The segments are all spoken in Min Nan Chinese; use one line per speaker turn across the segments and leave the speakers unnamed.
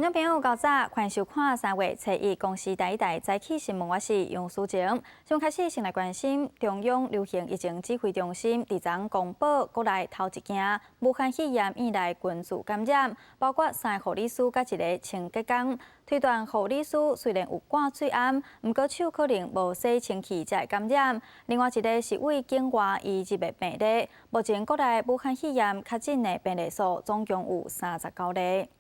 觀眾朋友，較早，歡迎收看3月初一公視第一台早起新聞，我是楊淑靜。先開始先來關心中央流行疫情指揮中心佇昨公布國內頭一件武漢肺炎院內群聚感染，包括三个護理師佮一个清潔工。推斷護理師雖然有掛喙罨，毋過手可能無洗清氣才會感染。另外一个是對境外移入的病例。目前國內武漢肺炎確診的病例數總共有39例。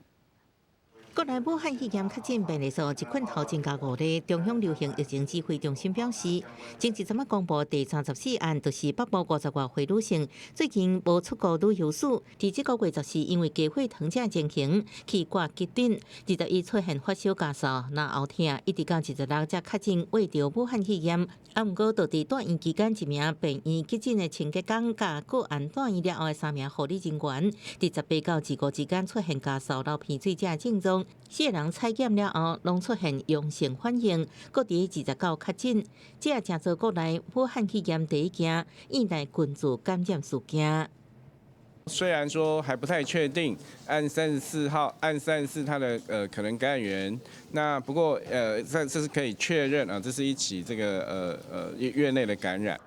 國內武漢肺炎確診病例數一困頭增加五例。中央流行疫情指揮中心表示，前一陣仔公布第三十四案，就是北部50外歲女性，最近無出國旅遊史，佇這個月十四因為加血糖這情形去掛急診，21出現發燒咳嗽、嚨喉疼，一直到26才確診罹著武漢肺炎。啊，毋過，就佇住院期間一名病院急診的清潔工，佮個案住院了後的三名護理人員，佇18到25之間出現咳嗽、流鼻水這症狀。四个人採檢了後，攏出現陽性反應，閣佇29確診，這也成做國內武漢肺炎第一件院內群聚感染事件。
雖然說還不太確定，案三十四號，案三十四它的可能感染源，那不過這是可以確認啊，這是一起這個院內的感染。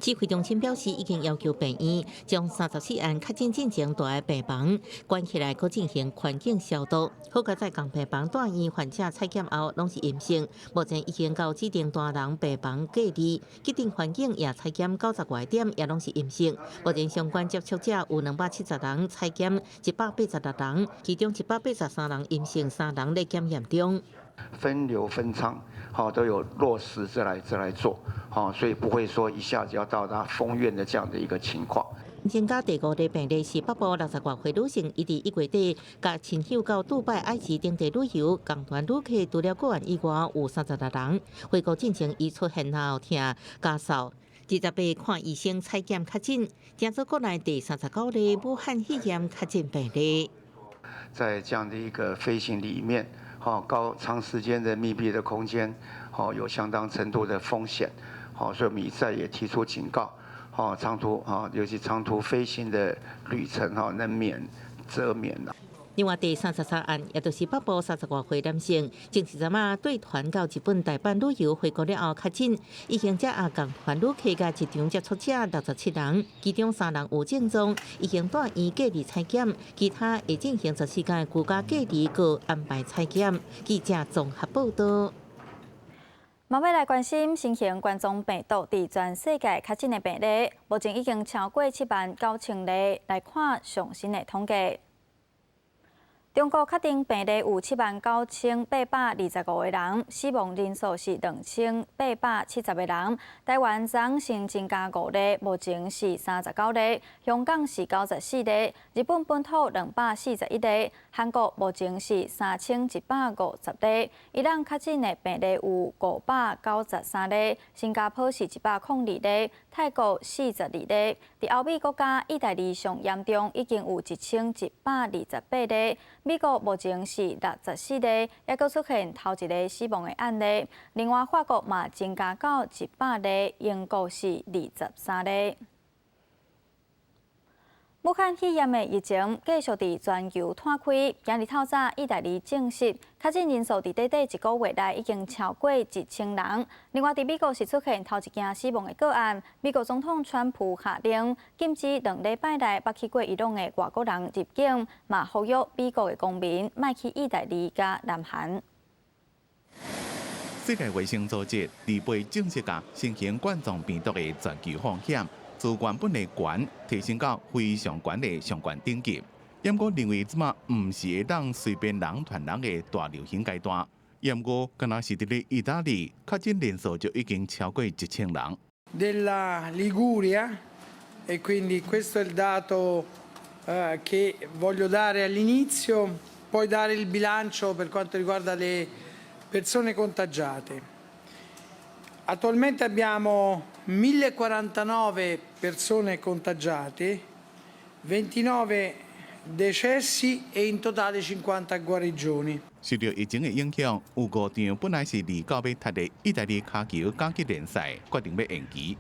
指揮中心表示，已經要求病院將三十四案確診進前蹛的病房關起來，閣進行環境消毒。好佳哉仝病房住院患者採檢後攏是陰性，目前已經到指定單人病房隔離，既定環境也採檢90外點，也攏是陰性。目前相關接觸者有270人，採檢186人，其中183人陰性，三人咧檢驗中。
分流分艙，好都有落實這來做，好，所以不會說一下子要到達封院的這樣的一個情況。
增加第五例病例是北部60外歲女性，伊佇1月底佮親友到杜拜、埃及等地旅遊，仝團旅客除了個案以外有36人。回國進前伊出現喉痛、咳嗽，28看醫生採檢確診，成做國內第三十九例武漢肺炎確診病例。
在這樣的一個飛行裡面，好高長時間的密閉的空間，好有相當程度的風險，好，所以我們一再也提出警告，好長途啊，尤其長途飛行的旅程，哈，能免則免啦。
另外第三十三案，也就是北部30外歲男性，前一陣仔對團到日本大阪旅遊回國了後確診，已經遮也仝團旅客佮一場接觸者67人，其中三人有症狀，已經住院隔離採檢，其他會進行14天居家隔離，閣安排採檢。記者綜合報道。
嘛欲來關心新型冠狀病毒佇全世界確診的病例，目前已經超過7萬9千例。來看上新的統計。中國確定病例有7萬9825個人，死亡人數是2870個人。台灣昨新增加五例，目前是39例。香港是94例，日本本土241例，韓國目前是3150例。伊朗確診的病例有593例，新加坡是102例，泰國42例。佇歐美國家，意大利上嚴重，已經有1128例。美國目前是64例，猶閣出現頭一个死亡的案例。另外，法國嘛增加到100例，英國是23例。武漢肺炎的疫情繼續佇全球湠開。今日透早，意大利證實確診人數佇短短一個月內已經超過1000人。另外，佇美國是出現頭一件死亡的個案。美國總統川普下令禁止2禮拜內捌去過伊朗的外國人入境，嘛呼籲美國的公民莫去意大利佮南韓。
世界衛生組織28正式共新型冠狀病毒的全球風險自原本的懸提升到非常懸的上懸等級。毋過認為這馬毋是會當隨便人傳人的大流行階段。毋過，敢若是佇咧意大利，確診人數就已經超過1000人。
Della Liguria e quindi questo è il dato che voglio dare all'inizio, poi dare il bilancio per quanto riguarda le persone contagiate. Attualmente abbiamo 1049 persone contagiate, 29 decessi e in totale 50 guarigioni.
受著疫情的影響，有五場本來是29欲踢的意大利跤球甲級聯賽決定欲延期。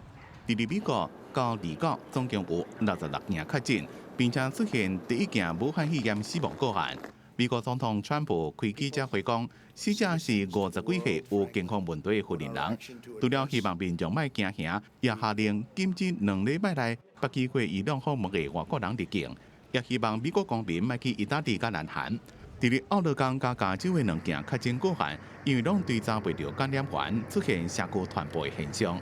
佇咧美國到29總共有66件確診，並且出現第一件武漢肺炎死亡個案。美國總統川普開記者會講，死者是50幾歲有健康問題的婦人。除了希望民眾莫驚嚇，也下令禁止2禮拜內捌去過伊朗訪問的外國人入境，也希望美國公民莫去意大利佮南韓。佇咧奧勒岡佮加州的兩件確診個案，因為攏追查袂著感染源，出現社區傳播的現象。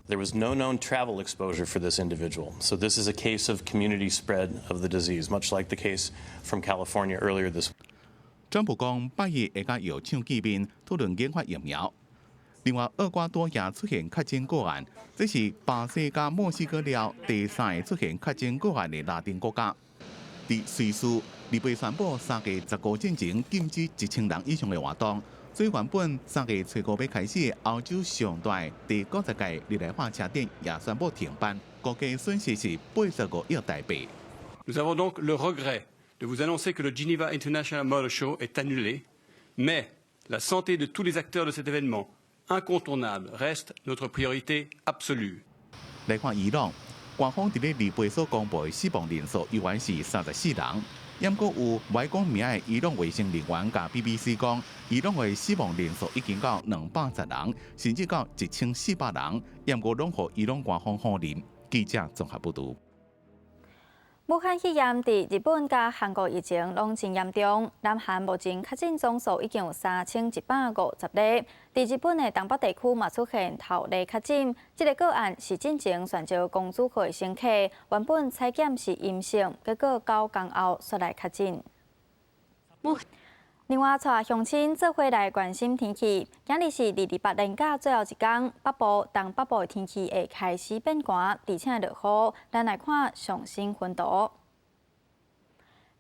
There was no known travel exposure for this individual, so this is a case of community spread of the disease, much like the case from California earlier this.
川普講，拜一會佮藥廠見面討論研發疫苗。另外，厄瓜多也出現確診個案，這是巴西佮墨西哥了第三个出現確診個案的拉丁國家。佇瑞士，28宣布3月15進前禁止1000人以上的活動。所以原本3月初五欲開始，歐洲上大第90屆日內瓦車展也宣布停辦，估計損失是85億台幣。
Nous avons donc le regret de vous annoncer que le Geneva International Motor Show est annulé, mais la santé de tous les acteurs de cet événement incontournable reste notre priorité absolue。
來看伊朗，官方佇咧28所公布的死亡人數依然是34人。毋過有無愛講名的伊朗衛生人員共 BBC 講，伊朗的死亡人數已經到210人，甚至到1400人。毋過攏予伊朗官方否認。記者綜合報導。
武漢肺炎佇日本佮韓國疫情攏真嚴重，南韓目前確診總數已經有3150例。佇日本的東北地區嘛出現頭例確診，這个個案是進前旋石公主號的乘客，原本採檢是陰性，結果9工後煞來確診。另外，帶鄉親做伙來關心天氣。今日是228連假最後一工，北部、東北部的天氣會開始變寒，而且落雨。咱來看上新雲圖。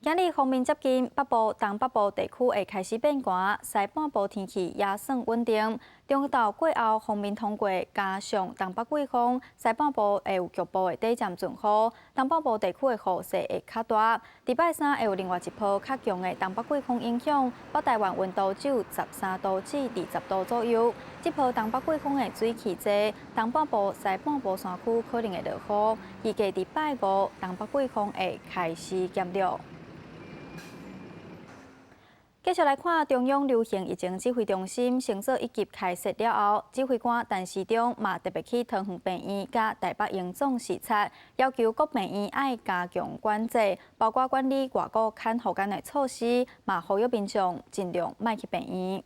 今日鋒面接近，北部、東北部地區會開始變寒，西半部天氣也算穩定。中晝過後，鋒面通過，加上東北季風，西半部會有局部的短暫陣雨，東北部地區的雨勢會較大。禮拜三會有另外一波較強的東北季風影響，北台灣溫度只有13度至20度左右。這波東北季風的水汽濟，東半部、西半部山區可能會落雨。預計禮拜五，東北季風會開始減弱。繼續來看中央流行疫情指揮中心升做一級開設了後，指揮官陳時中嘛特別去桃園病院佮台北榮總視察，要求各病院愛加強管制，包括管理外國看護工的措施，嘛呼籲民眾盡量莫去病院。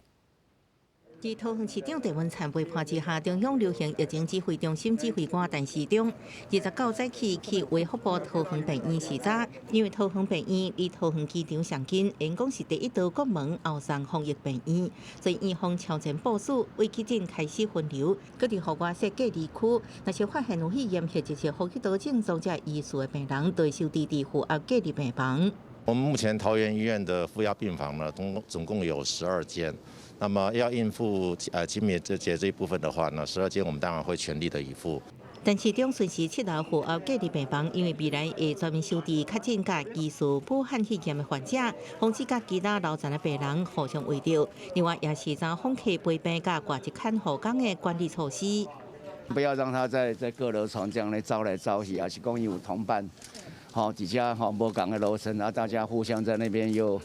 佇桃園市長鄭文燦陪伴之下，中央流行疫情指揮中心指揮官陳時中，29早起去衛福部桃園病院視察，因為桃園病院離桃園機場上近，𪜶講是第一道國門後送防疫病院，所以院方超前部署，為急診開始分流，閣佇戶外設隔離區，若是發現有肺炎或者是呼吸道症狀這疑似的病人，就會收治佇負壓隔離病房。
我們目前桃園醫院的負壓病房呢，總共有12間。那麼要應付清明節這一部分的話呢，12間我們當然會全力的以赴。
陳時中巡視七樓負壓隔離病房，因為未來會專門收治確診佮疑似武漢肺炎的患者，防止佮其他樓層的病人互相圍著。另外，也視察訪客陪病佮掛職看護工的管理措施。
不要讓他在各樓層這樣來走來走去，抑是講有同伴，吼，佇遮吼無仝的樓層，啊，大家互相在那邊又。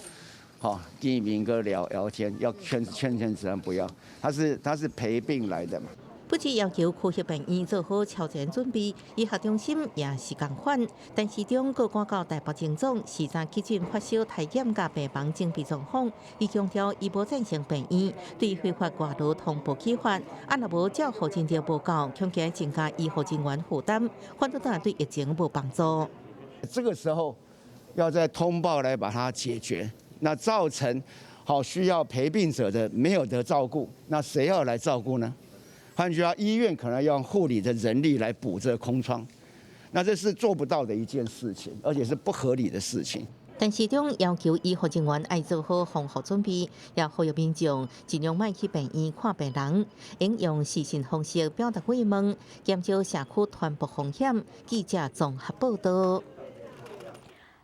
好，見面閣聊聊天，要勸勸勸自然不要，他是陪病來的嘛。
不只要求區域病院做好超前準備，醫學中心也是仝款。陳時中閣趕到台北榮總視察急診發燒篩檢佮病房整備狀況，伊強調伊無贊成病院對非法外勞通報處罰，啊若無照護診料無夠，恐驚增加醫護人員負擔，反倒對疫情無幫助。
這個時候要再通報來把它解決。那造成好需要陪病者的沒有得照顧，那誰要來照顧呢？換句話，醫院可能要用護理的人力來補這個空窗，那這是做不到的一件事情，而且是不合理的事情。
陳時中要求醫護人員愛做好防護準備，也呼籲民眾盡量莫去病院看病人，應用視訊方式表達慰問，減少社區傳播風險。記者綜合報道。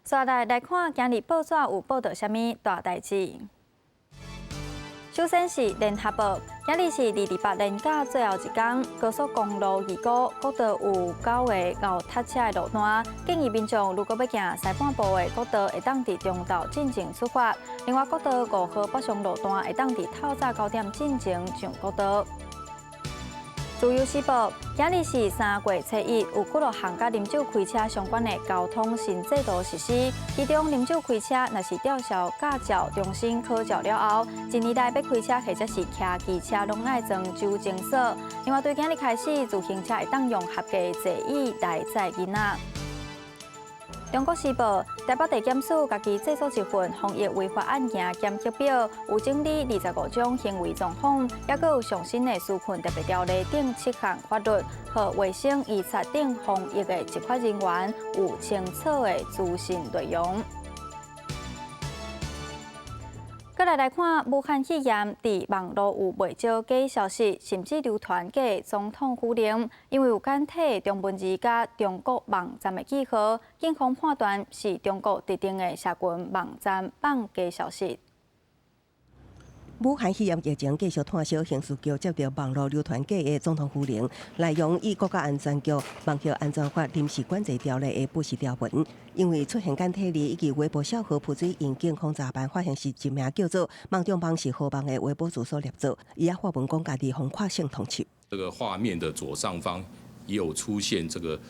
接來來看，今日報紙有報道啥物大代誌。首先是聯合報，今日是228連假最後一工，高速公路二股國道有九个𠢕塞車的路段，建議民眾如果欲行西半部的國道，會當佇中晝進前出發。另外，國道5號北上路段會當佇透早9點進前上國道。自由時報，今日是3月初1，有幾落項佮啉酒開車相關的交通新制度實施。其中，啉酒開車若是吊銷駕照、重新考照了後，一年內欲開車或者是騎機車，攏愛裝酒精鎖。另外，對今日開始，自行車會當用合格座椅來載囡仔。中國時報，台北地檢署家己製作一份防疫違法案件檢核表，有整理25種行為狀況，抑閣有上新的紓困特別條例等七項法律，予衛生醫察等防疫的執法人員有清楚的資訊內容。閣來看，武漢肺炎佇網路有袂少假消息，甚至流傳假總統府令，因為有簡體中文字佮中國網站的記號，警方判斷是中國特定的社群網站放假消息。
武漢肺炎疫情繼續湠燒，刑事局接著網路流傳假的總統府令，內容以國家安全局網絡安全法臨時管制條例的不實條文，因為出現簡體字以及微博小號浮水印，警方查辦發現是一名叫做網中網是何網的微博主所捏造，伊也發文講家己予跨省通緝。
這個畫面的左上方也有出現這個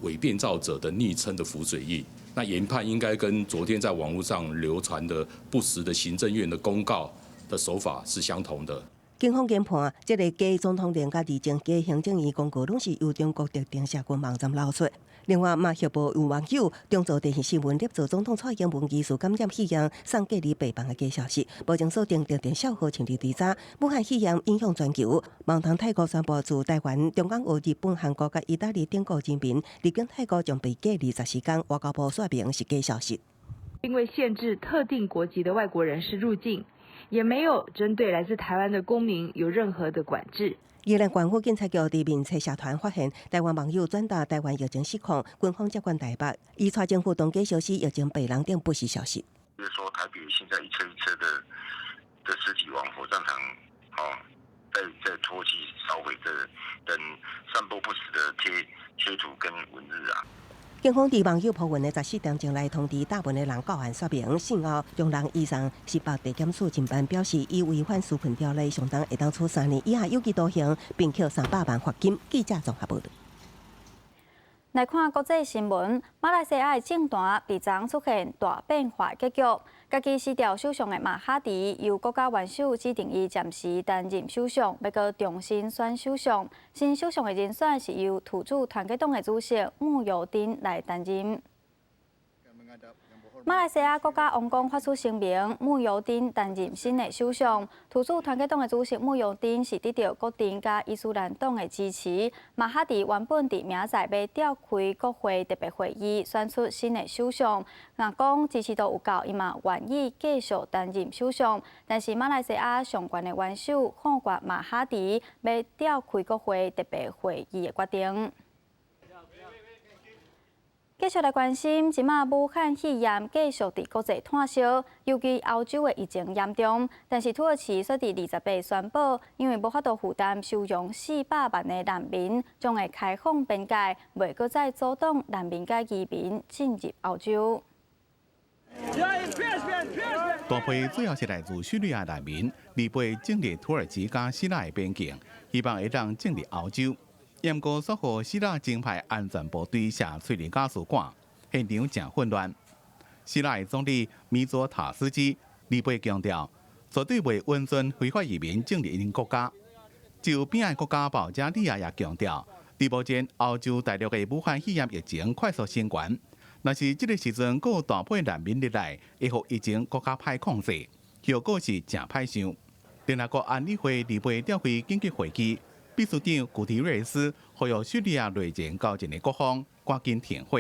偽變造者的昵稱的浮水印，那研判應該跟昨天在網路上流傳的不實的行政院的公告的手法是相同的。
警方研判，這个假總統令佮二前假行政院公告，攏是由中國特定社群網站流出。另外，嘛協報有網友中做電視新聞，捏造總統蔡英文疑似感染肺炎送隔離病房的假消息，目前鎖定特定小號深入調查。武漢肺炎影響全球，網通泰國宣布自台灣、中港澳、日本、韓國佮意大利等國人民入境泰國將被隔離14天。外交部說明是假消息，
並未限制特定國籍的外國人士入境。也沒有針對來自台灣的公民有任何的管制。
宜蘭縣府警察局佇面冊社團發現，台灣網友轉達台灣疫情失控，軍方接管台北，伊蔡政府當假消息，疫情被人等不實消息。
就是說台北現在一車一車的屍體往火葬場，哦，在拖去燒毀的等散播不實的貼圖跟文字啊。
警方佇網友 po 文的14點鐘來通知大部分的人到案說明，信後中人移送新北地檢署偵辦，表示伊違反紓困條例，上重會當處3年以下有期徒刑，並扣300萬罰金。記者綜合報導。
來看國際新聞，馬來西亞的政壇佇昨出現大變化結局。家己辭掉首相的馬哈迪，由國家元首指定伊暫時擔任首相，欲閣重新選首相。新首相的人選是由土著團結黨的主席慕尤丁來擔任。馬來西亞國家王宮發出聲明，慕尤丁擔任新的首相。土著團結黨的主席慕尤丁是得著國陣佮伊斯蘭黨的支持。馬哈迪原本佇明仔載欲召開國會特別會議，選出新的首相。若講支持度有夠，伊嘛願意繼續擔任首相。但是馬來西亞上懸的元首否決馬哈迪欲召開國會特別會議的決定。繼續來關心，這馬武漢肺炎繼續佇國際湠燒，尤其歐洲的疫情嚴重。但是土耳其卻佇28宣布，因為無法度負擔收容400萬的難民，將會開放邊界，袂閣再阻擋難民佮移民進入歐洲。
大批主要是來自敘利亞難民，28進入土耳其佮希臘的邊境，希望會當進入歐洲。毋過，煞予希臘增派安全部隊下催淚ガス管，現場誠混亂。希臘的總理米佐塔斯基28強調，絕對袂允准非法移民進入𪜶國家。就邊仔國家保加利亞也強調，佇目前歐洲大陸的武漢肺炎疫情快速升懸，若是這个時陣閣有大批難民入來，會予疫情閣較歹控制，後果是誠歹想。聯合國安理會28召開緊急會議。秘書長古提瑞斯呼籲敘利亞內戰交戰的各方趕緊停火。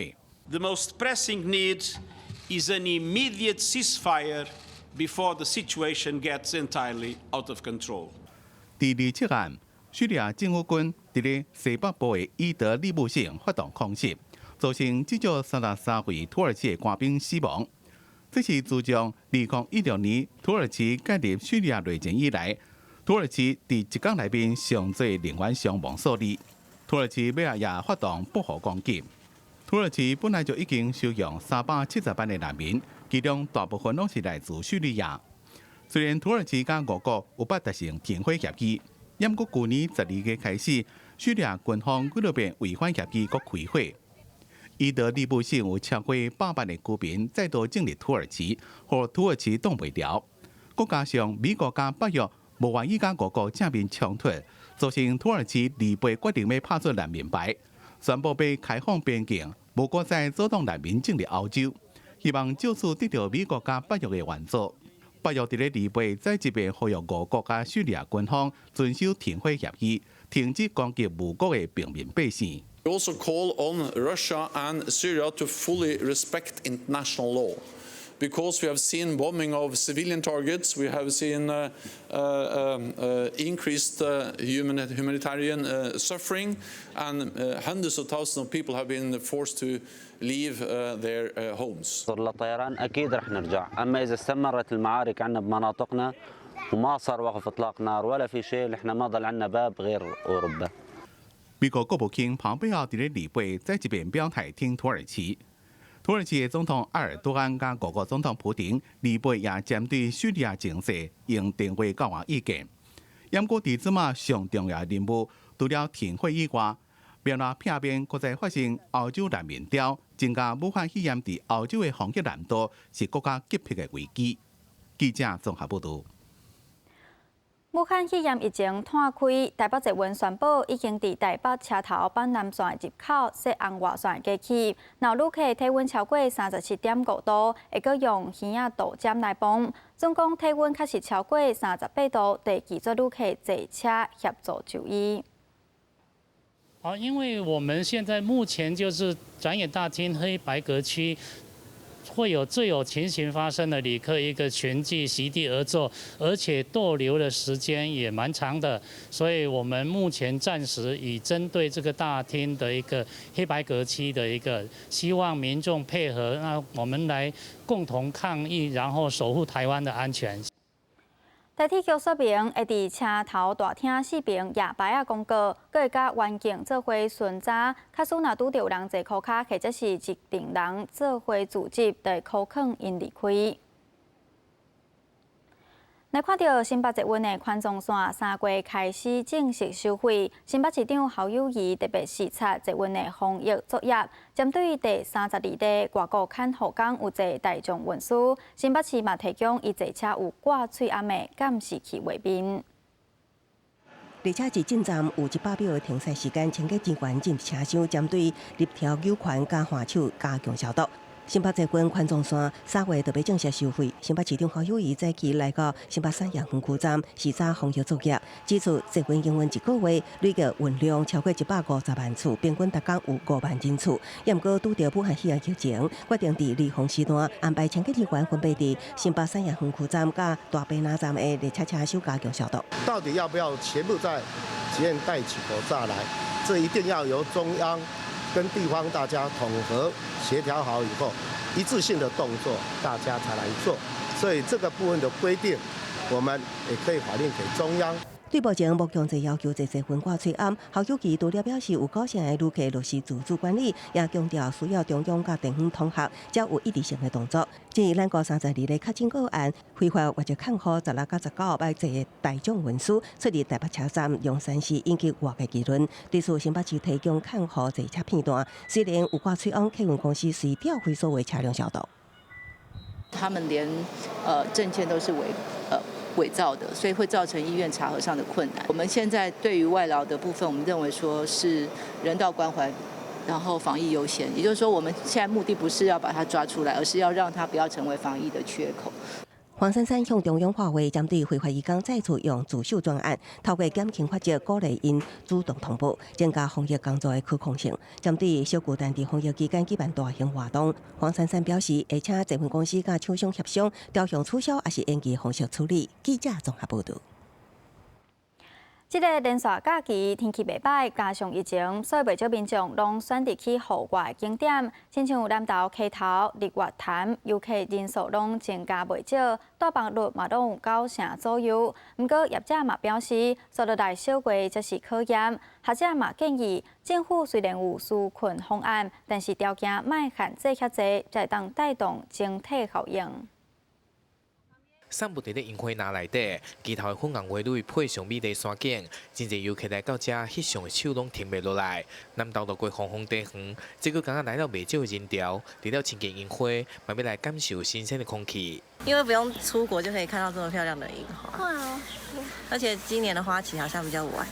The most pressing need is an immediate ceasefire before the situation gets entirely out of control.
佇27暗，敘利亞政府軍佇咧西北部的伊德利卜省發動空襲，造成至少33位土耳其的官兵死亡。這是自從2016年土耳其介入敘利亞內戰以來，土耳其佇一工內面上濟人員傷亡數字。土耳其尾仔也發動報復攻擊。土耳其本來就已經收容370萬的難民，其中大部分攏是來自敘利亞。雖然土耳其佮俄國有捌達成停火協議，毋過舊年12月開始，敘利亞軍方幾落遍違反協議，閣開火。伊德利布省有超過百萬的居民再度進入土耳其，予土耳其擋袂牢。閣加上美國佮北約無願意佮俄國正面衝突，造成土耳其2八決定欲拍出難民牌，宣布欲開放邊境，無閣再阻擋難民進入歐洲，希望藉此得到美國佮北約的援助。北約佇咧2八再一遍呼籲俄國佮敘利亞軍方遵守停火協議，停止攻擊無辜的平民百姓。
We also call on Russia and Syria to fully respect international law, because we have seen bombing of civilian targets, we have seen increased humanitarian suffering, and hundreds of thousands of people have been forced to leave their homes.
للطيران أكيد رح نرجع، أما إذا استمرت المعارك عندنا بمناطقنا وما صار وقف إطلاق نار ولا في شيء، نحن ما ضل عندنا باب غير أوروبا.
美國國務卿龐貝奧佇咧2八再一遍表態挺土耳其。土耳其的總統埃爾多安佮俄國總統普丁2八也針對敘利亞情勢用電話交換意見。毋過佇這馬上重要任務，除了停火以外，面來避免閣再發生歐洲難民潮，增加武漢肺炎佇歐洲的防疫難度，是閣較急迫的危機。記者綜合報導。
武漢肺炎疫情湠開，台北捷運宣布已經佇台北車頭板南線入口設紅外線機器。若旅客體溫超過37.5度，會閣用耳仔度針來磅。準講體溫確實超過38度，得拒絕旅客坐車協助就醫。
好，因為我們現在目前就是展演大廳黑白格區。會有最有情形發生的旅客一個群聚席地而坐，而且逗留的時間也蠻長的，所以我們目前暫時以針對這個大廳的一個黑白格區的一個，希望民眾配合，那我們來共同抗疫，然後守護台灣的安全。
台鐵局說明，會佇車頭大廳四爿掖牌仔公告，閣會佮員警做伙巡查。假使若拄著有人坐箍跤，或者是一陣人做伙聚集，就會箍勸𪜶離開。來看著新北捷運的環狀線3月開始正式收費。新北市長侯友宜特別視察捷運的防疫作業，針對第32例外國看護工有坐大眾運輸，新北市嘛提供伊坐車有掛喙罨的監視器畫面。
列車一進站有100秒的停駛時間，清潔人員進入車廂，針對入調扭環佮換手加強消毒。新北捷運環狀線3月就欲正式收費。新北市長侯友宜早起來到新北產業園區站視察防疫作業，指出捷運營運一個月累計運量超過150萬次，平均逐工有5萬人次。也毋過拄著武漢肺炎疫情，決定佇離峰時段安排清潔人員分別佇新北產業園區站佮大坪林站的列車車廂加強消毒。
到底要不要全部在捷運戴起口罩來？這一定要由中央跟地方大家統合協調好以後，一致性的動作，大家才來做。所以這個部分的規定，我們也可以反映給中央。
對目前無強制要求坐捷運掛喙罨，侯友宜除了表示有9成的旅客落實自主管理，也強調需要中央佮地方統合，才有一致性的動作。至於咱國32例確診個案，非法或者看護16佮19擺坐大眾運輸出入台北車站龍山寺，引起外界議論。對此，新北市提供看護坐車片段，雖然有掛喙罨，客運公司隨調回所有車輛消毒。
他們連證件都是偽造的，所以會造成醫院查核上的困難。我們現在對於外勞的部分，我們認為說是人道關懷，然後防疫優先。也就是說，我們現在目的不是要把他抓出來，而是要讓他不要成為防疫的缺口。
黃珊珊向中央發話，針對非法移工再次用自首專案，透過減輕罰則鼓勵𪜶主動通報，增加防疫工作的可控性。針對小巨蛋佇防疫期間舉辦大型活動，黃珊珊表示，會請捷運公司佮廠商協商，調向取消抑是延期方式處理。記者綜合報導。
這个連續假期天氣袂䆀，加上疫情，所以袂少民眾攏選擇去戶外景點，親像南投溪頭、日月潭，遊客人數攏增加袂少，帶房率嘛攏有9成左右。毋過業者嘛表示，紲落來小月才是考驗。學者嘛建議，政府雖然有紓困方案，但是條件莫限制遐濟，才會當帶動整體效應。
散步佇咧櫻花林內底，溪頭的粉紅花蕊配上美麗山景，真濟遊客來到遮翕相的手攏停袂落來。南投路過紅紅茶園，這幾工來了袂少的人潮，除了親近櫻花，嘛欲來感受新鮮的空氣。
因為不用出國就可以看到這麼漂亮的櫻花。
對啊，
而且今年的花期好像比較晚。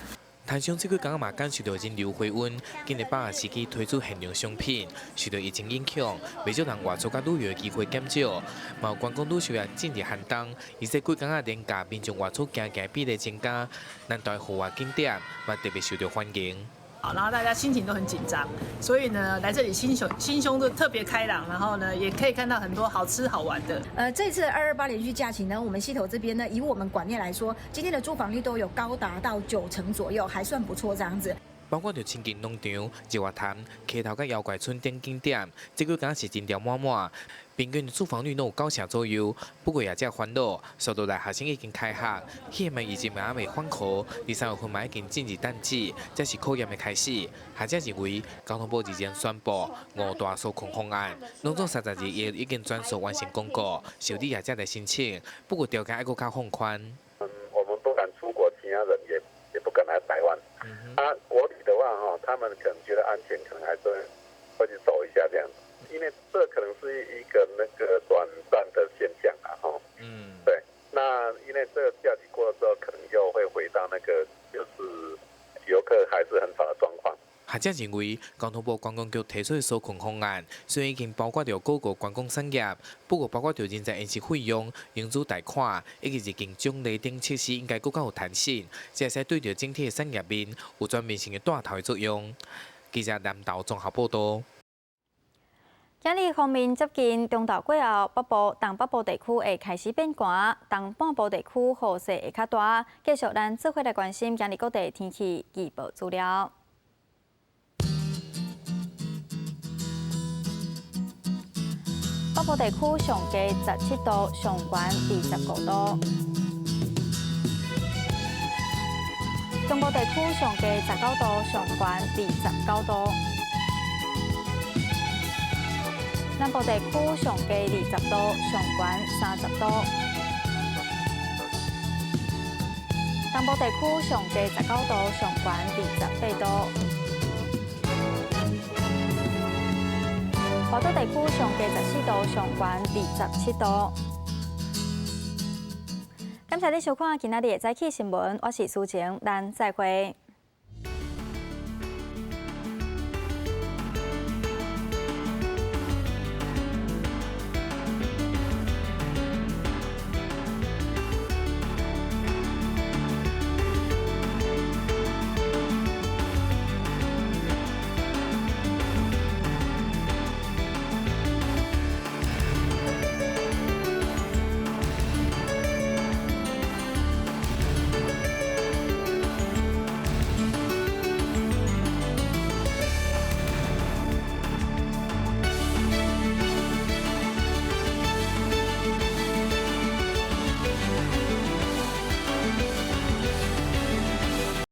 攤商這幾工嘛感受著人流回溫，今日把握時機推出限量商品。受著疫情影響，袂少人外出佮旅遊的機會減少，嘛有觀光旅遊業進入寒冬，而這幾工仔連假民眾外出行行比例增加，南投戶外景點嘛特別受著歡迎。
然後大家心情都很緊張，所以呢，來這裡心胸都特別開朗，然後呢，也可以看到很多好吃好玩的。
這次228連續假期呢，我們溪頭這邊呢，以我們館內來說，今天的住房率都有高達到9成左右，還算不錯這樣子。
包括著親近農場、日月潭、溪頭佮妖怪村等景點，這幾工是人潮滿滿，平均住房率攏有9成左右。不過業者煩惱，紲落來學生已經開學，彼個疫情嘛猶未緩和，2、3月份嘛已經進入淡季，這是考驗的開始。學者認為，交通部日前宣布五大紓困方案，攏總32億已經全數完成公告，受理業者來申請，不過條件愛閣較放寬。
嗯，我們不敢出國，其他人也不敢來台灣。啊，國旅的話，哈，他們可能覺得安全，可能還是會去走一下這樣子，因為這可能是一個那個短暫的現象啊，哈。對。那因為這個假期過了之後，可能又會回到那個就是遊客還是很少的狀況。
學者認為，交通部觀光局提出的紓困方案，雖然已經包括著各個觀光產業，不過包括著人才研習費用、融資貸款以及入境獎勵等設施，應該閣較有彈性，才會使對著整體的產業面有全面性的帶頭的作用。記者南投綜合報導。
今日鋒面接近中晝過後，北部、東北部地區會開始變寒，東半部地區雨勢會較大。繼續咱做伙來關心今日各地天氣預報資料。北部地區上低17度，上懸25度。中部地區上低19度，上懸29度。南部地區上低20度，上懸30度。東部地區上低19度，上懸28度。華東地區上低14度，上懸27度。感謝你收看今仔日的早起新聞，我是蘇晴，咱再會。